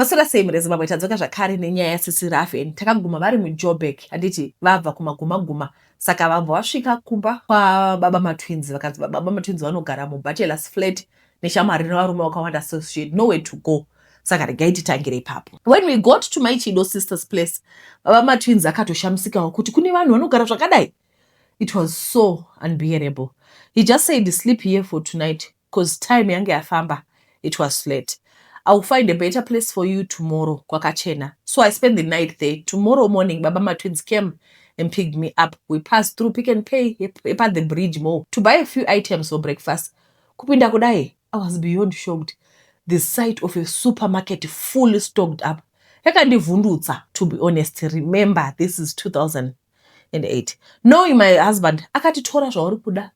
Maswera sei mhuri yeZimbabwe, tadzoka zvakare nenyaya yasisi Raven. Takaguma vari muJoburg, handiti vabva kumaguma guma, saka vabva vasvika kumba kwababa matwins, vakanzi baba matwins vanogara mubachelors flat neshamwari nevarume vakawanda, so she had nowhere to go. Saka regai titangire ipapo. When we got to my Chido sister's place, baba matwins akatoshamisikawo kuti kune vanhu vanogara zvakadai. It was so unbearable. He just said, "Sleep here for tonight," 'cause time yange yafamba, it was late. "I will find a better place for you tomorrow, kwakachena." So I spent the night there. Tomorrow morning, baba matwins came and picked me up. We passed through Pick and Pay at the Bridge Mall to buy a few items for breakfast. Kupinda kudai, I was beyond shocked. The sight of a supermarket fully stocked up yakandivhundutsa, to be honest. Remember, this is 2008. Knowing my husband, akati, "Tora zvauri kuda,"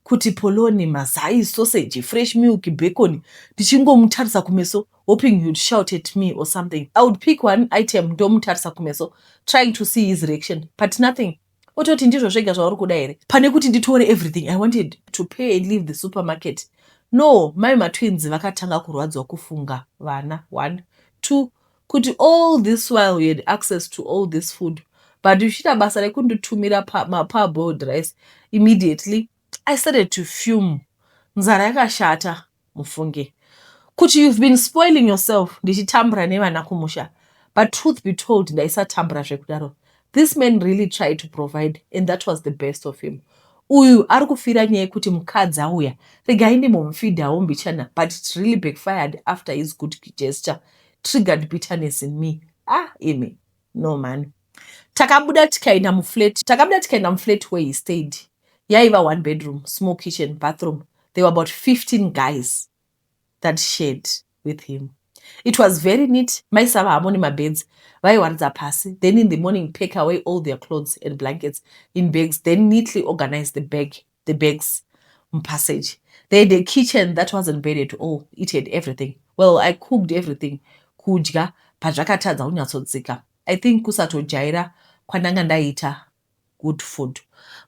kuti polony, mazai, sausage, fresh milk, bacon. Ndichingomutarisa kumeso, hoping he would shout at me or something. I would pick one item, ndomutarisa kumeso, trying to see his reaction, but nothing. Ototi, "Ndizvo zvega zvauri kuda here?" Pane kuti nditore everything I wanted to pay and leave the supermarket, no, mai matwins vakatanga kurwadziwa kufunga vana. One, two, kuti all this while we had access to all this food, but uchiita basa rekunditumira maparboiled rice. Immediately I started to fume. Nzara yakashata, mufunge kuti you've been spoiling yourself ndichitambura nevana kumusha. But truth be told, ndaisatambura zvekudaro. This man really tried to provide, and that was the best of him. Uyu ari kufira nyaya yekuti mukadzi auya, regai ndimbomufidhawo mbichana. But it really backfired after his good gesture triggered bitterness in me. Ah, imi, no man. Takabuda tikaenda muflat, takabuda tikaenda muflat where he stayed. Yaiva one bedroom, small kitchen, bathroom. There were about 15 guys that shared with him. It was very neat. Maisava hamo nemabeds, vaiwaridza pasi, then in the morning pack away all their clothes and blankets in bags, then neatly organize the bags mupassage. They had a kitchen that wasn't bad at all. It had everything. Well, I cooked everything, kudya, but zvakatadza kunyatsodzika. I think kusatojaira kwandanga ndaita good food.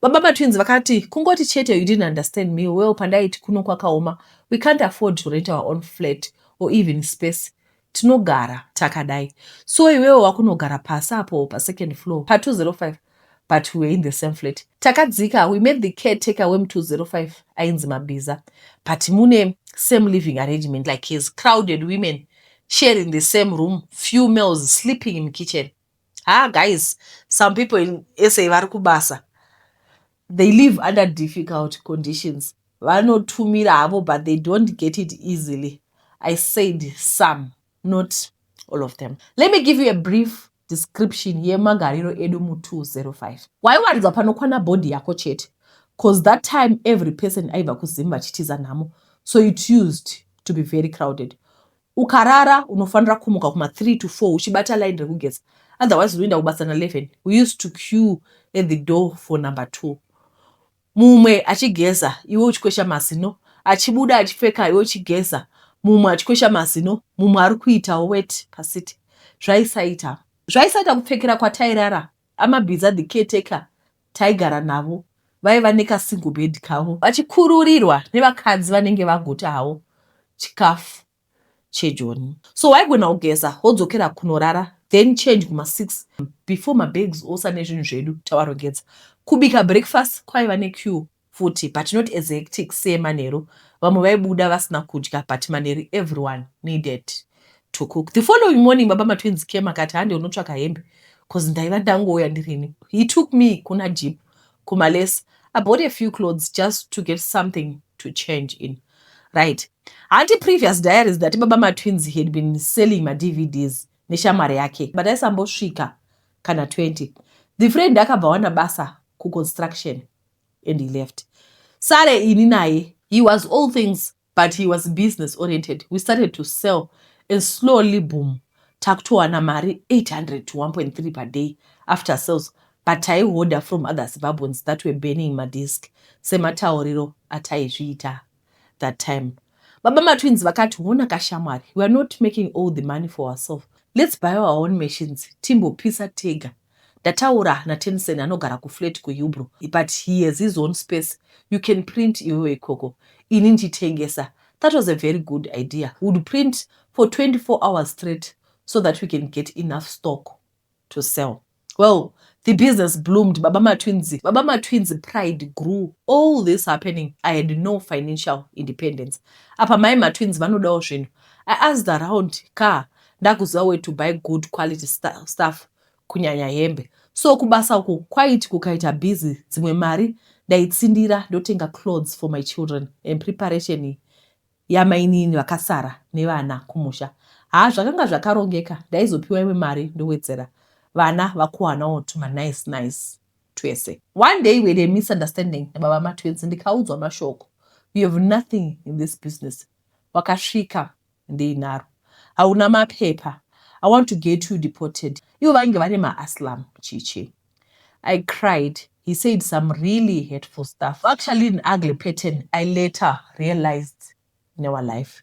Baba matwins vakati, "Kungoti chete you didn't understand me well pandaiti kuno kwakaoma. We can't afford to rent our own flat or even space. Tinogara takadai, so iwewo wakunogara pasi apo pasecond floor pa205." But we were in the same flat. Takadzika, we met the caretaker wemu205 ainzi Mabhiza, but mune same living arrangement like his, crowded women sharing the same room, few males sleeping in kitchen. Ah guys, some people in SA vari kubasa, they live under difficult conditions. Vanotumira havo, but they don't get it easily. I said some, not all of them. Let me give you a brief description yemagariro edu mu205. Waiwaridza panokwana body yako chete, 'cause that time every person aibva kuZimba achitiza nhamo, so it used to be very crowded. Ukarara unofanira kumuka kuma3 to 4 uchibata line rekugeza, otherwise unoenda kubasa na11. We used to queue at the door for number 2, mumwe achigeza, iwe uchikwesha mazino, achibuda achipfeka, iwe uchigeza, mumwe achikwesha mazino, mumwe ari kuitawo wet pasiti. Zvaisaita, zvaisaita kupfekera kwatairara. Amabhiza, the caretaker, taigara navo, vaiva nekasingle bed kavo, vachikururirwa nevakadzi vanenge vaguta havo chikafu chejoni. So waigona kugeza, wodzokera kunorara, then change kuma6 before mabags osa nezvinhu zvedu tawarongedza. Kubika breakfast kwaiva nequeue futi, but not as hectic semanheru. Vamwe vaibuda vasina kudya, but manheru everyone needed to cook. The following morning, baba matwins came, akati, "Hande unotsvaka hembe," 'cause ndaiva ndangouya ndirini. He took me kuna Jeep kumales. I bought a few clothes just to get something to change in, right? Hanti previous diaries that baba matwins had been selling maDVDs neshamwari yake, but aisambosvika kana 20. The friend akabva wana basa kuconstruction and he left. Sare ini naye. He was all things, but he was business oriented. We started to sell and slowly, boom, takutowana mari, 800 to 1.3 per day after sales, but taihodha from other Zimbabweans that were burning madisc, sematauriro ataizviita that time. Baba matwins vakati, "Hona kashamwari, we are not making all the money for ourselves. Let's buy our own machines, timbopisa tega. Ndataura naTenson, anogara kuflat kuHillbrow, but he has his own space. You can print iwewe ikoko, ini ndichitengesa." That was a very good idea. Would print for 24 hours straight. So that we can get enough stock to sell. Well, the business bloomed. Baba Matwins, Baba Matwins pride grew. All this happening, I had no financial independence. Apa mai Matwins vanodawo zvinhu. I asked around ka ndakuziva where to buy good quality stuff, kunyanya hembe. So kubasa uku kwaiti kukaita busy, dzimwe mari ndaitsindira ndotenga clothes for my children and preparation yamainini vakasara nevana kumusha. Haa, zvakanga zvakarongeka. Ndaizopiwa imwe mari ndowedzera, vana vakuwanawo tuma nice nice twese. One day we had a misunderstanding nababa Matwins, ndikaudzwa mashoko: "You have nothing in this business. Wakasvika ndeinaro, hauna mapepa. I want to get you deported." Ivo vainge vane maasylum chichi. I cried. He said some really hateful stuff, actually an ugly pattern I later realized in our life.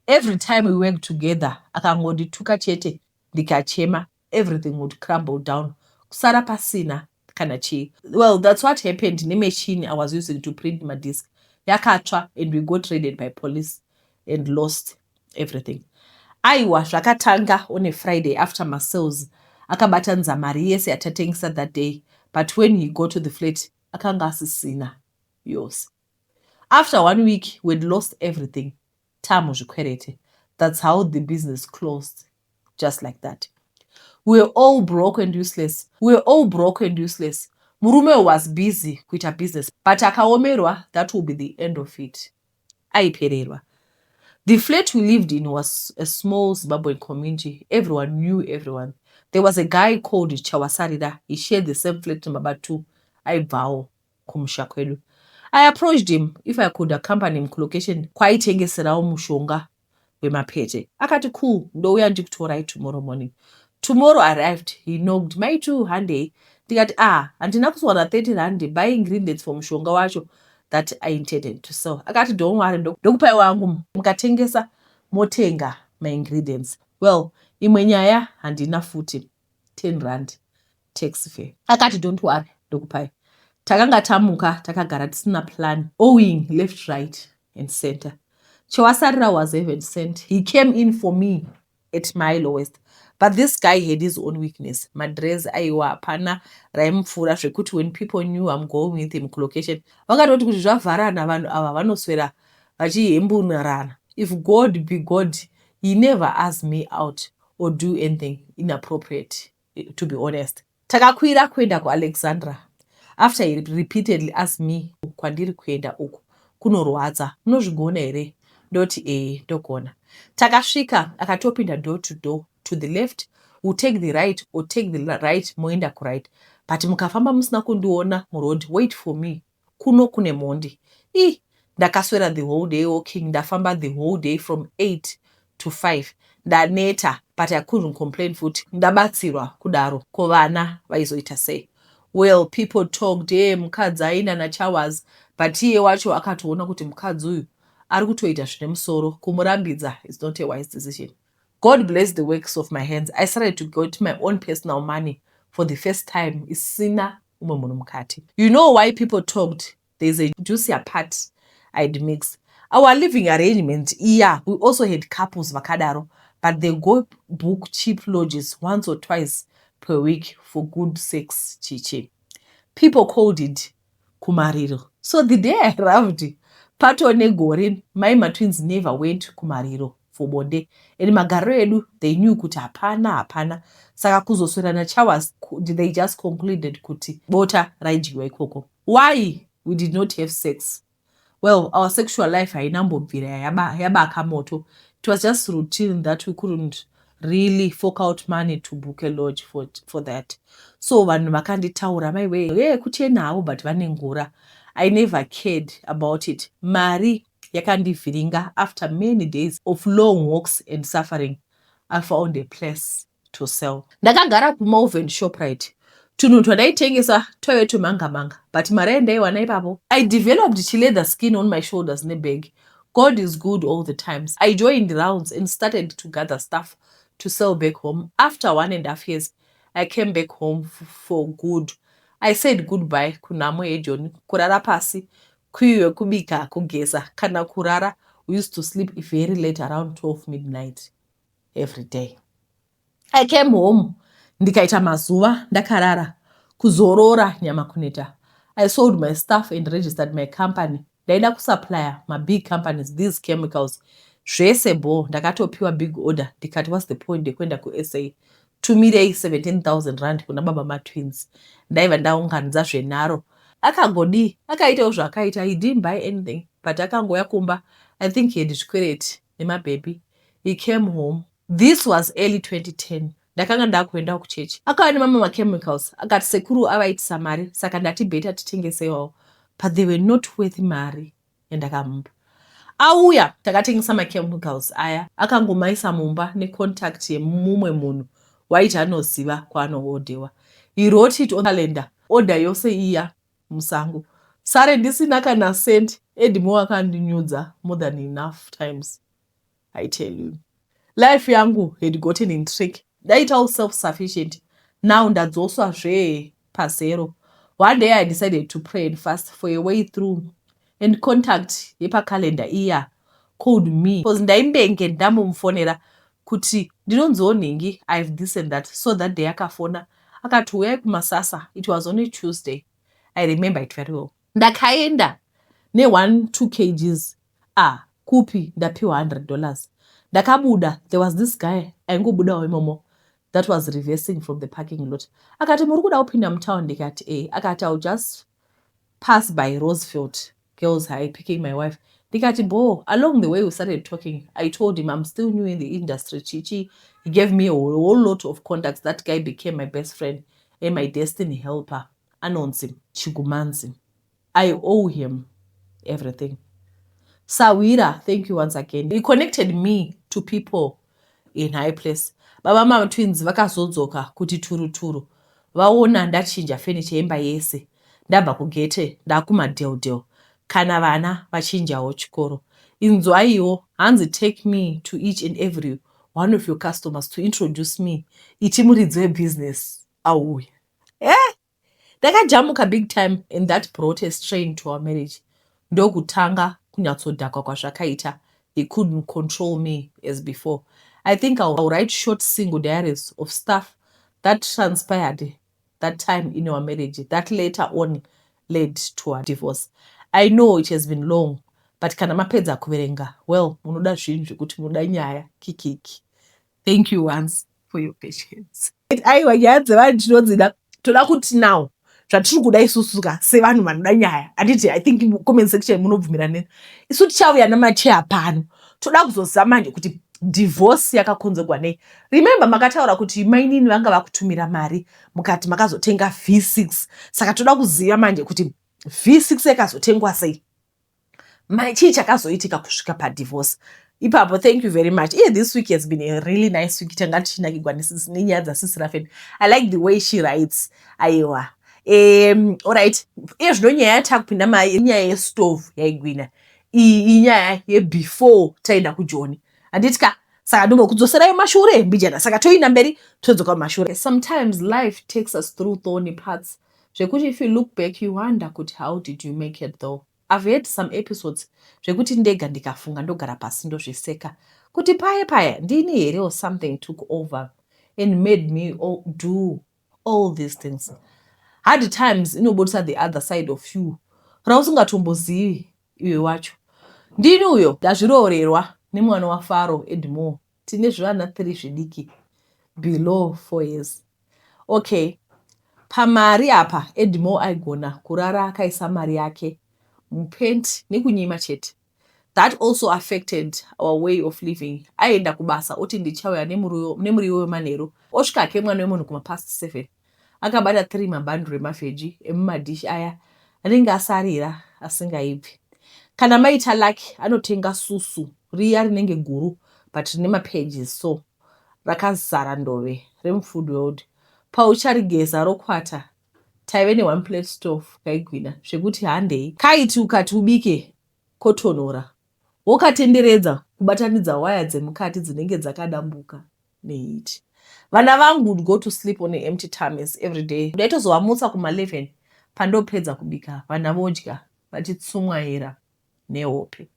Every time we worked together, akangondituka chete ndikachema, everything would crumble down, kusara pasina kana chii. Well, that's what happened nemachine I was using to print madisc. Yakatsva and we got raided by police and lost everything. Aiwa, zvakatanga on a Friday after masales. Akabatanidza mari yese yatatengesa that day, but when he got to the flat, akanga asisina yose. After one week, we'd lost everything, tamuzvikwerete. That's how the business closed, just like that. We were all broke and useless. We were all broke and useless. Murume was busy kuita business, but akaomerwa that will be the end of it. Aipererwa. The flat we lived in was a small Zimbabwean community. Everyone knew everyone. There was a guy called Chawasarira. He shared the same flat nababa two. Aibvawo kumusha kwedu. I approached him if I could accompany him kulocation kwaitengeserawo mushonga wemapete. Akati, "Cool, ndouya ndikutorai tomorrow morning." Tomorrow arrived. He knocked. "Maitu, handei." Ndikati, "Ah, handina kuzowana R30 buy ingredients for mushonga wacho that I intended to sell." Akati, "Don't worry, ndokupai wangu, mukatengesa motenga maingredients." Well, imwe nyaya, handina futi R10 taxi fare. Akati, "Don't worry, ndokupai." Takanga tamuka takagara tisina plan, owing left, right and center. Chawasarira was even sent. He came in for me at my lowest. But this guy had his own weakness, madress. Aiwa, hapana raimupfuura, zvekuti when people knew I'm going with him kulocation, vakatoti kuti zvavharana, vanhu ava vanoswera vachihembunarana. If God be God, he never asked me out or do anything inappropriate, to be honest. Takakwira kuenda kuAlexandra after he repeatedly asked me, "Kwandiri kuenda uku kunorwadza, munozvigona here?" Ndoti, "Ee, ndogona." Takasvika, akatopinda door to door, "To the left, will take the right or take the right, moenda kuright, but mukafamba musina kundiona muroad, wait for me, kuno kune mhondi." I ndakaswera the whole day walking. Ndafamba the whole day from 8 to 5, ndaneta, but I couldn't complain futi. Ndabatsirwa kudaro, ko vana vaizoita sei? Well, people talked, "E, mukadzi aina naChawas," but iye wacho akatoona kuti mukadzi uyu ari kutoita zvine musoro. Kumurambidza is not a wise decision. God bless the works of my hands. I started to get my own personal money for the first time, isina umwe munhu mukati. You know why people talked? There's a juicier part I'd mix. Our living arrangement iya, we also had couples vakadaro, but they go book cheap lodges once or twice per week for good sex chichi. People called it kumariro. So the day I arrived, pato negore, mai Matwins never went kumariro for bonde, and magariro edu, they knew kuti hapana, hapana. Saka kuzoswera naChawas, they just concluded kuti bota raidyiwa ikoko. Why we did not have sex? Well, our sexual life hainambobvira yabaka moto. It was just routine that we couldn't really fork out money to book a lodge for that. So vanhu vakanditaura, "Maiwe, ye kuchenawo, but vane ngura." I never cared about it. Mari yakandivhiringa. After many days of long walks and suffering, I found a place to sell. Ndakagara kuMalvern Shoprite. Tunhu twandaitengesa twaive twemanga-manga, but mari yandaiwana ipapo, I developed chileather skin on my shoulders nebag. God is good all the times. I joined rounds and started to gather stuff to sell back home. After 1.5 years, I came back home for good. I said goodbye kunhamo yejoni, kurara pasi, queue yekubika, kugeza kana kurara. We used to sleep very late, around 12 midnight every day. I came home ndikaita mazuva ndakarara, kuzorora nyama kuneta. I sold my stuff and registered my company. Ndaida kusupplya mabig companies these chemicals zvese bho. Ndakatopiwa big order ndikati, "What's the point yekuenda kuSA? Tumirei 17,000 rand kuna baba matwins." Ndaiva ndaunganidza zvenharo. Akagodii? Akaitawo zvaakaita. He didn't buy anything, but akangouya kumba. I think he had zvikwereti nemabhebhi. He came home. This was early 2010. Ndakanga ndakuendawo kuchechi. Akauya nemamwe machemicals, akati sekuru avaitisa mari, saka ndati better titengesewawo, but they were not worth mari yandakamupa. Auya, takatengesa machemicals aya. Akangomaisa mumba necontact yemumwe munhu waiti anoziva kwaanoodhewa. He wrote it on calendar, order yose iya musango. Sare ndisina kana cent. Edmo akandinyudza more than enough times, I tell you. Life yangu had gotten in trick. Ndaitawo self sufficient now, ndadzoswa zve pazero. One day I decided to pray and fast for a way through, and contact yepacalendar iya called me, because ndaimbenge ndambomufonera kuti ndinonziwo nhingi, I have this and that. So that day akafona akati, "Uyai kumasasa." It was on a Tuesday, I remember it very well. Ndakaenda ne1 2 kgs. Ah, kupi ndapiwa $100. Ndakabuda, there was this guy aingobudawo imomo that was reversing from the parking lot. Akati, "Muri kuda kupinda mutown?" Ndikati, "E." Akati, "I'll just pass by Rosefield Girls High, picking my wife." Ndikati, "Bo." Along the way we started talking. I told him I'm still new in the industry, chichi. He gave me a whole lot of contacts. That guy became my best friend and my destiny helper. Anonzi Chigumanzi. I owe him everything. Sawira, thank you once again. He connected me to people in high place. Baba matwins vakazodzoka kuti turu turu, vaona ndachinja fenicha yemba yese, ndabva kugete ndakumadheldhel, kana vana vachinjawo chikoro. Inzwaiwo, hanzi, "Take me to each and every one of your customers to introduce me. Iti muridzi webusiness auya." Eh, ndakajamuka big time, and that brought a strain to our marriage. Ndokutanga kunyatsodhakwa kwazvakaita. He couldn't control me as before. I think I'll write short single diaries of stuff that transpired that time in our marriage that later on led to our divorce. I know it has been long, but kana mapedza kuverenga, well, munoda zvinhu zvekuti munoda nyaya kikiki. Thank you once for your patience. Aiwa, nyaya dzevanhu tinodzida. Toda kuti now zvatiri kuda isusu ka sevanhu vanoda nyaya, handiti? I think comment section munobvumira neni. Isu tichauya namacheya pano. Toda kuzoziva manje kuti divorce yakakonzerwa nei. Remember makataura kuti mainini vanga vakutumira mari, mukati makazotenga V6. Saka toda kuziva manje kuti V6 yakazotengwa sei, chii chakazoitika kusvika padivorce ipapo. Thank you very much. Iye, this week has been a really nice week. Tanga tichinakigwa nenyaya dzasisi Rafen. I like the way she writes. Aiwa, alright, iye zvino nyaya yatakupinda nyaya yestove yaigwina. Iyi inyaya yebefore taenda kuJoni, handiti ka? Saka ndombokudzoserai mashure mbijana. Saka toenda mberi, todzoka mumashure. Sometimes life takes us through thorny parts zvekuti if you look back, you wonder kuti how did you make it though. I've had some episodes zvekuti ndega ndikafunga, ndogara pasi, ndozviseka kuti paya paya ndini here or something took over and made me do all these things. Hard times inobudisa the other side of you rausingatombozivi iwe wacho. Ndini uyo ndazviroorerwa nemwana waFaro Edmore. Tine zvivana 3 zvidiki below 4 years. Okay, pamari apa Edmore aigona kurara akaisa mari yake mupenti nekunyima chete. That also affected our way of living. Aienda kubasa oti, "Ndichauya nemuriwo wemanheru." Osvika hake mwana wemunhu kumapast 7, akabata 3 mabhanduru emavheji emumadhishi aya anenge asarira asingaibvi. Kana maita lucky, anotenga susu riya rinenge guru but rine mapages, so rakazara ndove, remuFood World. Paucharigeza rokwata. Taive neone plate stove kaigwina zvekuti handei. Kaiti ukati ubike, kotonhora, wokatenderedza kubatanidza waya dzemukati dzinenge dzakadambuka neheat. Vana vangu would go to sleep on empty tummies every day. Ndaitozovamutsa kuma11 pandopedza kubika, vana vodya vachitsumwaira nehope.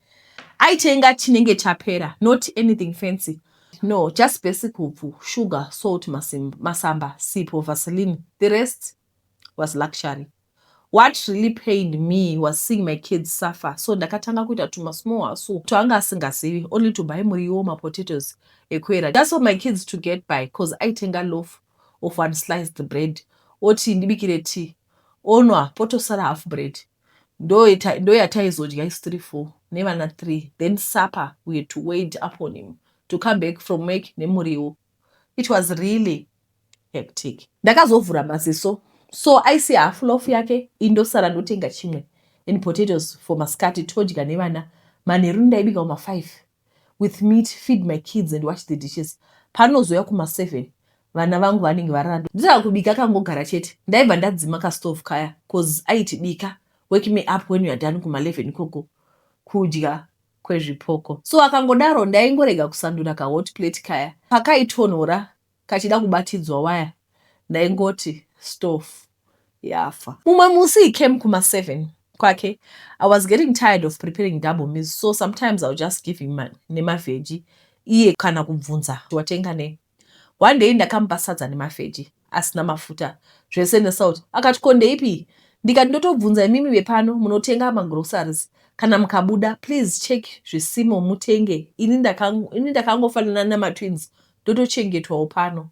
Aitenga chinenge chapera, not anything fancy. No, just basic hupfu, sugar, salt, masamba, sipo, Vaseline. The rest was luxury. What really pained me was seeing my kids suffer. So ndakatanga kuita tuma small hustle twaanga asingazivi, only to buy muriwo, mapotatoes ekwera, just for my kids to get by, 'cause aitenga loaf of one sliced bread, oti ndibikire tea, onwa, potosara half bread. Ndo yataizodya isi 3 4 nevana 3. Then supper, we had to wait upon him to come back from work nemuriwo. It was really hectic. Ndakazovhura maziso. So aisiya half loaf yake, indosara ndotenga chimwe and potatoes for masikati, todya nevana. Manheru ndaibika kuma5 with meat, feed my kids and wash the dishes. Panozoya kuma7, vana vangu vanenge varara. Nditaka kubika, kangogara chete. Ndaibva ndadzima kastove kaya, 'cause aiti, "Bika, wake me up when you are done." Kuma11 ikoko, kudya kwezvipoko. So akangodaro, ndaingorega kusandura kahot plate kaya. Pakaitonhora kachida kubatidzwa waya, ndaingoti stove yafa. Mumwe musi he came kuma7 kwake. I was getting tired of preparing double meals, so sometimes I'll just give him nemaveggie, iye kana kubvunza watenga nei. One day ndakamupa sadza nemaveggie asina mafuta, zvese nesalt. Akati, "Ko ndeipi?" Ndikati, "Ndotobvunza imimi vepano munotenga magroceries. Kana mukabuda, please check zvisimo mutenge. Ini ndakangofanana namatwins, ndotochengetwawo pano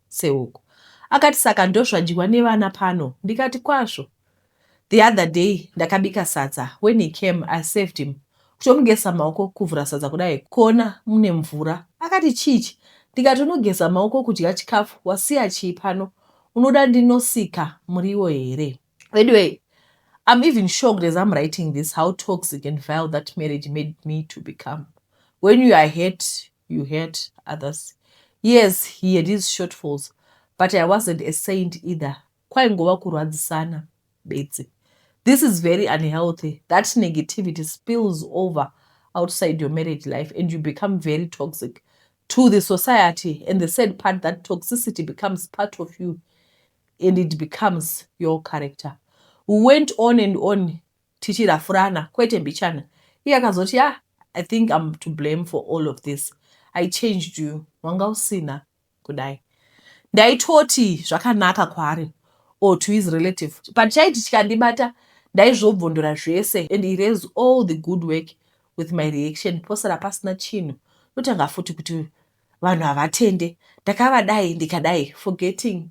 sehuku." Akati, "Saka ndozvadyiwa nevana pano?" Ndikati, "Kwazvo." The other day ndakabika sadza. When he came, I served him. Kutomugeza maoko, kuvhura sadza kudai, kuona mune mvura. Akati, "Chichi?" Ndikati, "Unogeza maoko kudya chikafu, wasiya chii pano? Unoda ndinosika muriwo here?" Anyway, I'm even shocked as I'm writing this how toxic and vile that marriage made me to become. When you are hurt, you hurt others. Yes, he had his shortfalls, but I wasn't a saint either. Kwaingova kurwadzisana bedzi. This is very unhealthy. That negativity spills over outside your marriage life and you become very toxic to the society. And the sad part, that toxicity becomes part of you and it becomes your character. We went on and on tichirafurana, kwete mbichana. Iye akazoti, "Ah, I think I'm to blame for all of this. I changed you, wanga usina kudai." Ndaitoti zvakanaka kwaari or to his relative, but chaiti chikandibata, ndaizvobvondora zvese and erase all the good work with my reaction. Posara pasina chinhu. Notanga futi kuti vanhu havatende, ndakavadai, ndikadai, forgetting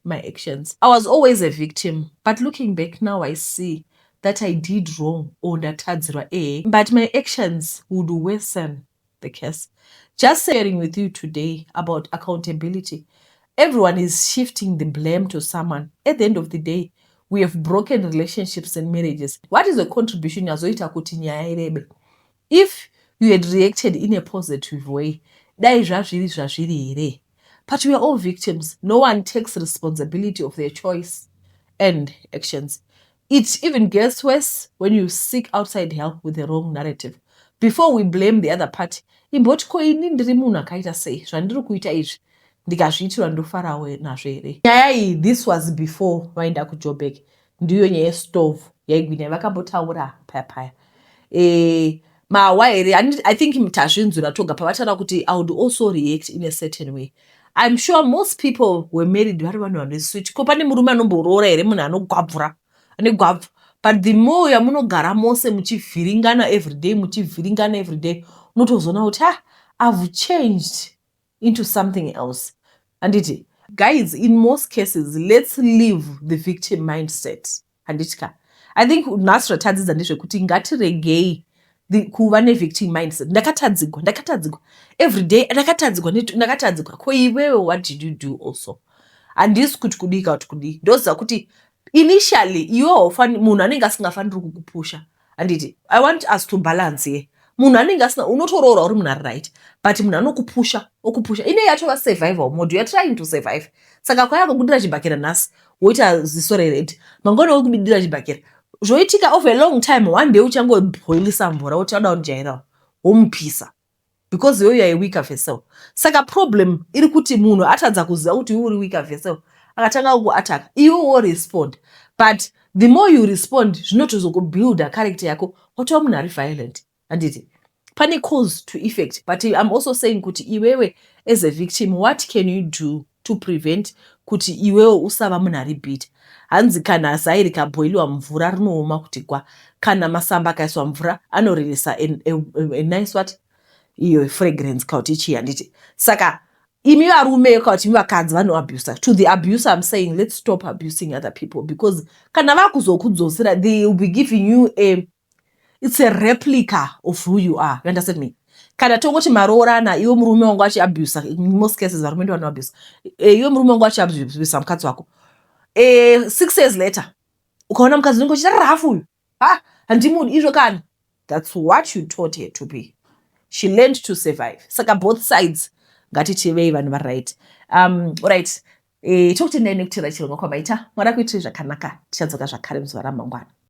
my actions. I was always a victim, but looking back now, I see that I did wrong or ndatadzirwa, ehe, but my actions would worsen the case. Just sharing with you today about accountability. Everyone is shifting the blame to someone. At the end of the day, we have broken relationships and marriages. What is the contribution yazoita kuti nyaya irebe? If you had reacted in a positive way, dai zvazviri zvazviri here? But we are all victims. No one takes responsibility of their choice and actions. It even gets worse when you seek outside help with the wrong narrative. Before we blame the other party, imboti, "Ko ini ndiri munhu akaita sei? Zvandiri kuita izvi, ndikazviitirwa ndofarawo nazvo here?" Nyaya iyi, this was before vaenda kuJoburg. Ndiyo nyaya yestove yaigwinya vakambotaura paya paya. Mawa here? I think tazvinzwira toga pavataura kuti, "I would also react in a certain way." I'm sure most people were married vari vanhu vaneswitch. Ko pane murume anomboroora here munhu anogwabvura, ane gwabvu? But the more yamunogara mose muchivhiringana everyday, muchivhiringana everyday, unotozoona kuti, "Ah, I've changed into something else." Handiti guys, in most cases, let's leave the victim mindset, handiti ka? I think nhasi zvatadzidza ndezvekuti ngatiregei kuva nevictim mindset. Ndakatadzigwa, ndakatadzigwa everyday, ndakatadzigwa, ndakatadzigwa. Ko iwewe, what did you do also? Handisi kuti kudii kana kuti kudii. Ndoziva kuti initially iwe munhu anenge asingafaniri kukupusha, handiti? I want us to balance here. Munhu anenge asina, unotoroora uri munhu ari right, but munhu anokupusha, okupusha, ine yatova survival mode. You are trying to survive. Saka kwaya kukudira chibhakera nhasi, woita ziso rered, mangwana wokubidira chibhakera, zvoitika over a long time. One day uchangobhoilisa mvura, woti ada kundijairawo, womupisa, because iwe you are a weaker vessel. Saka problem iri kuti munhu atadza kuziva kuti iwe uri weaker vessel. Akatanga kukuataka, iwe worespond, but the more you respond, zvinotozokubuilda character yako, watova munhu ari violent, handiti? Pane cause to effect, but I'm also saying kuti iwewe as a victim, what can you do to prevent kuti iwewe usava munhu ari bitter? Hanzi kana zai rikabhoiliwa mumvura, rinooma kuti gwa. Kana masamba akaiswa mvura, anoririsa a nice what, iyo fragrance kauti ichii, handiti? Saka imi varume, kauti imi vakadzi vanoabusa, to the abuser I'm saying, let's stop abusing other people, because kana vakuzokudzosera, they will be giving you a it's a replica of who you are. You understand me? Kana tongoti maroorana, iwe murume wangu achiabusa, in most cases varume ndo vanoabusa, iwe murume wangu achiabusa mukadzi wako, 6 years later ukaona mukadzi unenge uchita rafu uyu, ha, handimudi izvo. Kana that's what you taught her to be, she learned to survive. Saka both sides, ngatitivei vanhu varight. Right, tokutendai nekuteera chirongwa kwamaita. Mwari akuitire zvakanaka. Tichadzoka zvakare muzuva ramangwana.